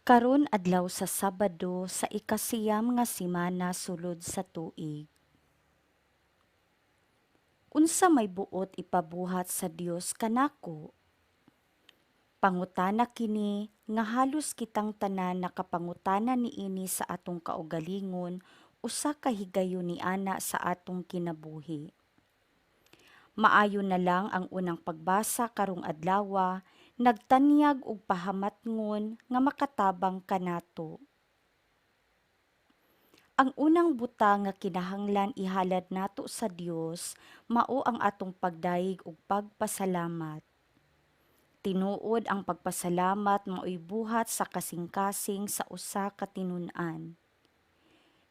Karon adlaw sa Sabado sa ikasiyam nga semana sulod sa tuig. Unsa may buot ipabuhat sa Dios kanako? Pangutana kini nga halos kitang tanan nakapangutana niini sa atong kaugalingon usa ka higayon niana sa atong kinabuhi. Maayo na lang ang unang pagbasa karong adlawa nagtanyag og pahamatngon nga makatabang kanato. Ang unang butang nga kinahanglan ihalad nato sa Dios mao ang atong pagdayeg ug pagpasalamat. Tinuod, ang pagpasalamat maoy buhat sa kasing-kasing sa usa ka tinun-an.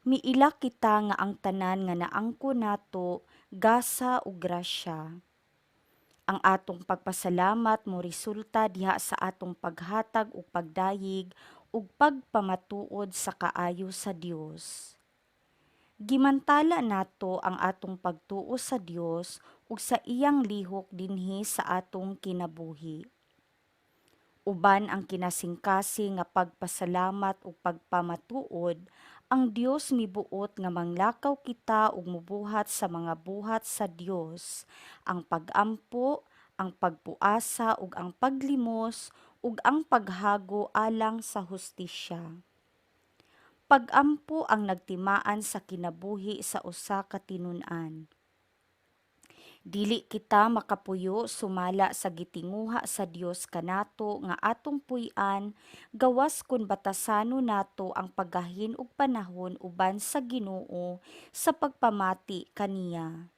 Miila kita nga ang tanan nga naangkon nato gasa ug grasya. Ang atong pagpasalamat moresulta diha sa atong paghatag og pagdayeg ug pagpamatuod sa kaayo sa Dios. Gimantala nato ang atong pagtuo sa Dios ug sa iyang lihok dinhi sa atong kinabuhi. Uban ang kinasingkasing nga pagpasalamat ug pagpamatuod, ang Dios mibuot nga manglakaw kita ug mobuhat sa mga buhat sa Dios, ang pag-ampo, ang pagpuasa ug ang paglimos ug ang paghago alang sa hustisya. Pag-ampo ang nagtimaan sa kinabuhi sa usa ka tinun-an. Dili kita makapuyo sumala sa gitinguha sa Dios kanato nga atong puy-an gawas kun batasanon nato ang paggahin og panahon uban sa Ginoo sa pagpamati kaniya.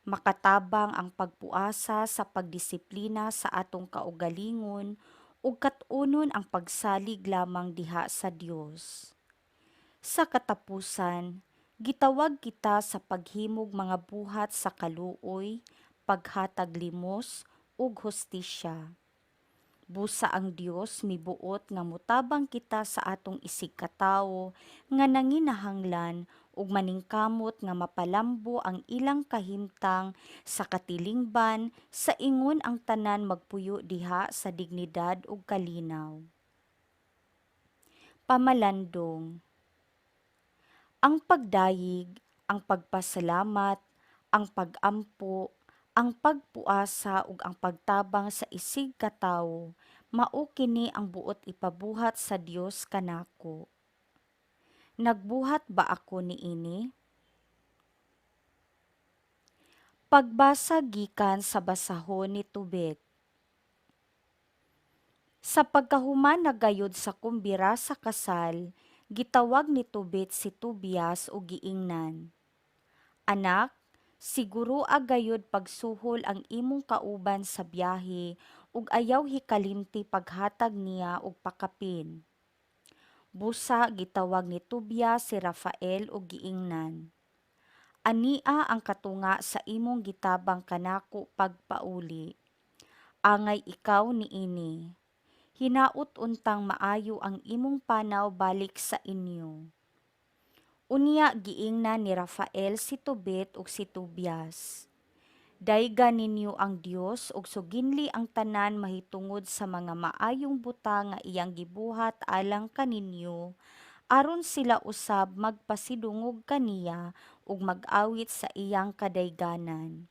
Makatabang ang pagpuasa sa pagdisiplina sa atong kaugalingon ug kat-unon ang pagsalig lamang diha sa Dios. Sa katapusan, gitawag kita sa paghimog mga buhat sa kaluoy, paghatag limos ug hustisya. Busa ang Dios mibuot nga motabang kita sa atong isigkatawo nga nanginahanglan ug maningkamot nga mapalambo ang ilang kahimtang sa katilingban sa ingon ang tanan magpuyo diha sa dignidad ug kalinaw. Pamalandong. Ang pagdayeg, ang pagpasalamat, ang pag-ampo, ang pagpuasa ug ang pagtabang sa isigkatawo mao kini ang buot ipabuhat sa Dios kanako. Nagbuhat ba ako niini? Pagbasa gikan sa basahon ni Tobit. Sa pagkahuman na gayud sa kumbira sa kasal, gitawag ni Tobit si Tobias ug giingnan, "Anak, siguroa gayud pagsuhol ang imong kauban sa biyahe ug ayaw hikalimti paghatag niya og pakapin." Busa gitawag ni Tobias si Rafael ug giingnan, "Ania ang katunga sa imong gitabang kanako pagpauli. Angay ikaw niini. Hinaot untang maayo ang imong panaw balik sa inyo." Unya giingnan ni Rafael si Tobit ug si Tobias, "Dayga ninyo ang Dios ug suginli ang tanan mahitungod sa mga maayong butang nga iyang gibuhat alang kaninyo, aron sila usab magpasidungog kaniya ug mag-awit sa iyang kadayganan.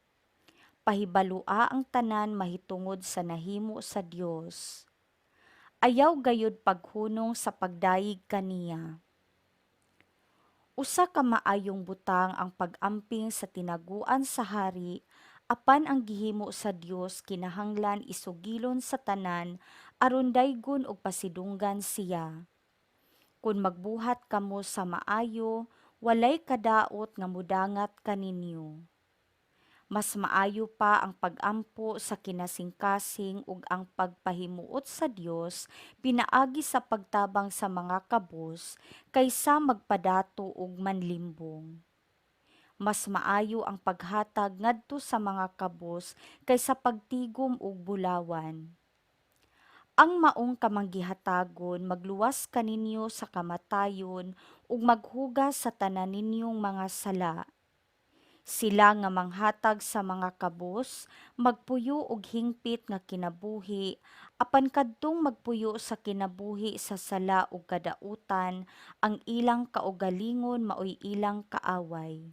Pahibaloa ang tanan mahitungod sa nahimo sa Dios. Ayaw gayud paghunong sa pagdayeg kaniya. Usa ka maayong butang ang pag-amping sa tinaguan sa hari, apan ang gihimo sa Dios kinahanglan isugilon sa tanan aron daygon ug pasidunggan siya. Kon magbuhat kamo sa maayo, walay kadaot nga modangat kaninyo. Mas maayo pa ang pag-ampo sa kinasingkasing ug ang pagpahimuot sa Dios pinaagi sa pagtabang sa mga kabos kaysa magpadato ug manlimbong. Mas maayo ang paghatag ngadto sa mga kabos kaysa pagtigom og bulawan. Ang maong kamanggihatagon magluwas kaninyo sa kamatayon ug maghugas sa tanan ninyong mga sala. Sila nga manghatag sa mga kabos, magpuyo og hingpit nga kinabuhi, apan kadtong magpuyo sa kinabuhi sa sala ug kadautan, ang ilang kaugalingon maoy ilang kaaway.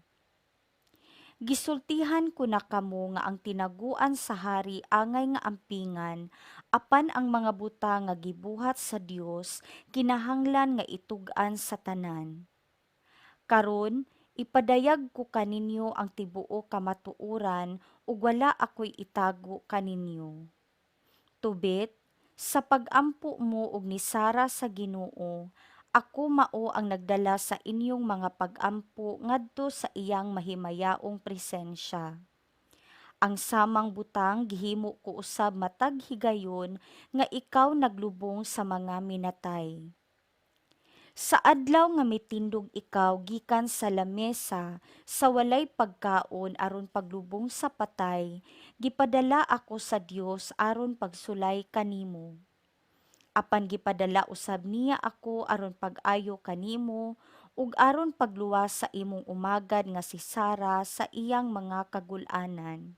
Gisultihan ko na kamo nga ang tinaguan sa hari angay nga ampingan, apan ang mga butang nga gibuhat sa Dios kinahanglan nga itug-an sa tanan. Karon ipadayag ko kaninyo ang tibuok kamatuoran ug wala ako'y itago kaninyo. Tobit, sa pag-ampo mo og ni Sara sa Ginoo, ako mao ang nagdala sa inyong mga pag-ampo ngadto sa iyang mahimayaong presensya. Ang samang butang gihimo ko usab matag higayon nga ikaw naglubong sa mga minatay. Sa adlaw nga mitindog ikaw gikan sa lamesa sa walay pagkaon aron paglubong sa patay, gipadala ako sa Dios aron pagsulay kanimo. Apan gipadala usab niya ako aron pag-ayo kanimo ug aron pagluwas sa imong umagad nga si Sara sa iyang mga kagul-anan.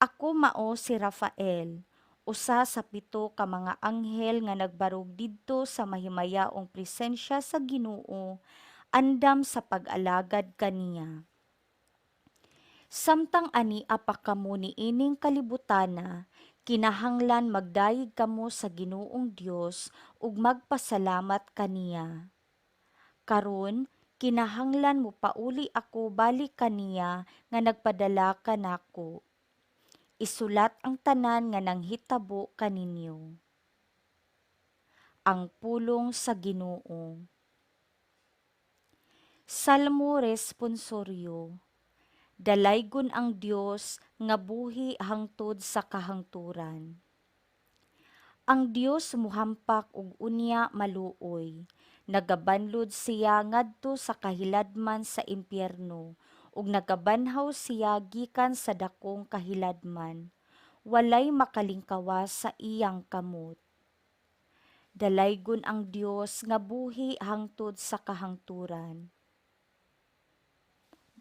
Ako mao si Rafael, usa sa pito ka mga anghel nga nagbarog didto sa mahimayaong presensya sa Ginoo, andam sa pag-alagad kaniya. Samtang ania pa kamo niining kalibutana, kinahanglan magdayeg kamo sa Ginoong Dios ug magpasalamat kaniya. Karon kinahanglan mopauli ako balik kaniya nga nagpadala kanako. Isulat ang tanan nga nanghitabo kaninyo. Ang pulong sa Ginoo. Salmo responsoryo. Dalaygon ang Dios nga buhi hangtod sa kahangturan. Ang Dios muhampak ug unya maluoy. Nagabanlod siya ngadto sa kahiladman sa impyerno ug nagabanhaw siya gikan sa dakong kahiladman. Walay makalingkawas sa iyang kamot. Dalaygon ang Dios nga buhi hangtod sa kahangturan.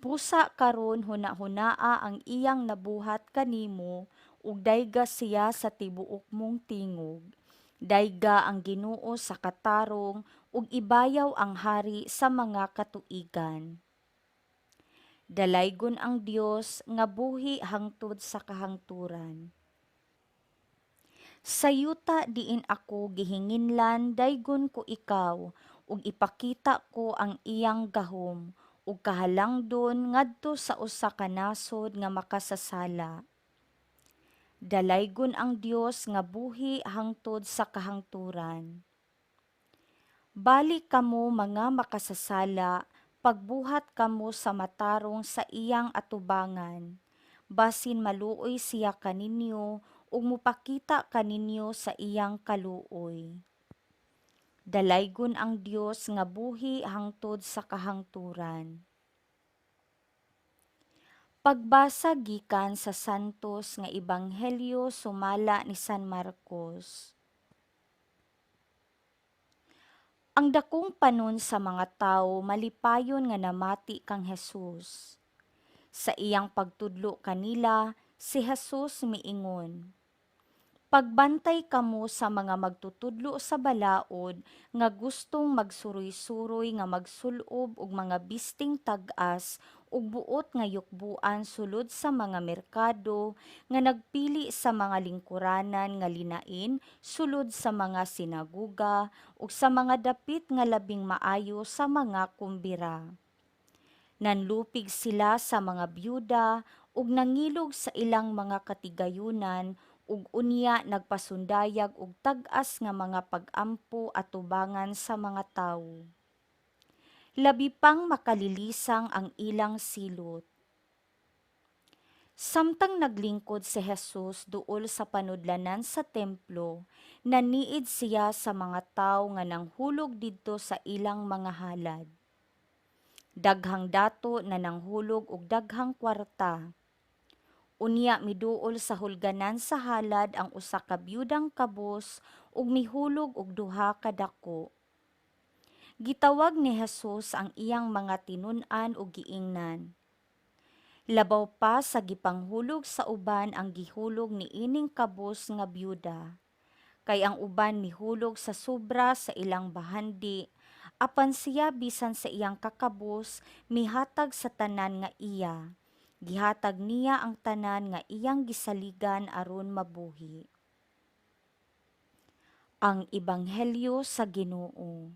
Busa karon hunahunaa ang iyang nabuhat kanimo ug dayga siya sa tibuok mong tingog. Dayga ang Ginoo sa katarong ug ibayaw ang hari sa mga katuigan. Dalaygon ang Dios nga buhi hangtod sa kahangturan. Sa yuta diin ako gihinginlan, daygon ko ikaw ug ipakita ko ang iyang gahom ug kahalangdon ngadto sa usa ka nasod nga makasasala. Dalaygon ang Dios nga buhi hangtod sa kahangturan. Balik kamo, mga makasasala, pagbuhat kamo sa matarong sa iyang atubangan. Basin maluoy siya kaninyo ug mopakita kaninyo sa iyang kaluoy. Dalaygon ang Dios nga buhi hangtod sa kahangturan. Pagbasa gikan sa Santos nga Ebanghelyo sumala ni San Marcos. Ang dakong panon sa mga tawo malipayon nga namati kang Jesus. Sa iyang pagtudlo kanila, si Jesus miingon, "Pagbantay kamo sa mga magtutudlo sa balaod nga gustong magsuroy-suroy nga magsul-ob og mga bisting tag-as ug buot nga yukbuan sulod sa mga merkado, nga nagpili sa mga lingkuranan nga linain sulod sa mga sinaguga ug sa mga dapit nga labing maayo sa mga kumbira. Nanlupig sila sa mga byuda ug nangilog sa ilang mga katigayunan ug unya nagpasundayag og tag-as nga mga pag-ampo atubangan sa mga tawo. Labi pang makalilisang ang ilang silot." Samtang naglingkod si Jesus duol sa panudlanan sa templo, naniid siya sa mga tawo nga nanghulog didto sa ilang mga halad. Daghang dato na nanghulog og daghang kwarta. Unya miduol sa hulganan sa halad ang usa ka byudang kabos ug mihulog og duha ka dako. Gitawag ni Jesus ang iyang mga tinun-an ug giingnan, Labaw pa sa gipanghulog sa uban ang gihulog niining kabus nga byuda. Kay ang uban mihulog sa sobra sa ilang bahandi, apan siya bisan sa iyang kakabus mihatag sa tanan nga iya. Gihatag niya ang tanan nga iyang gisaligan aron mabuhi. Ang Ebanghelyo sa Ginoo.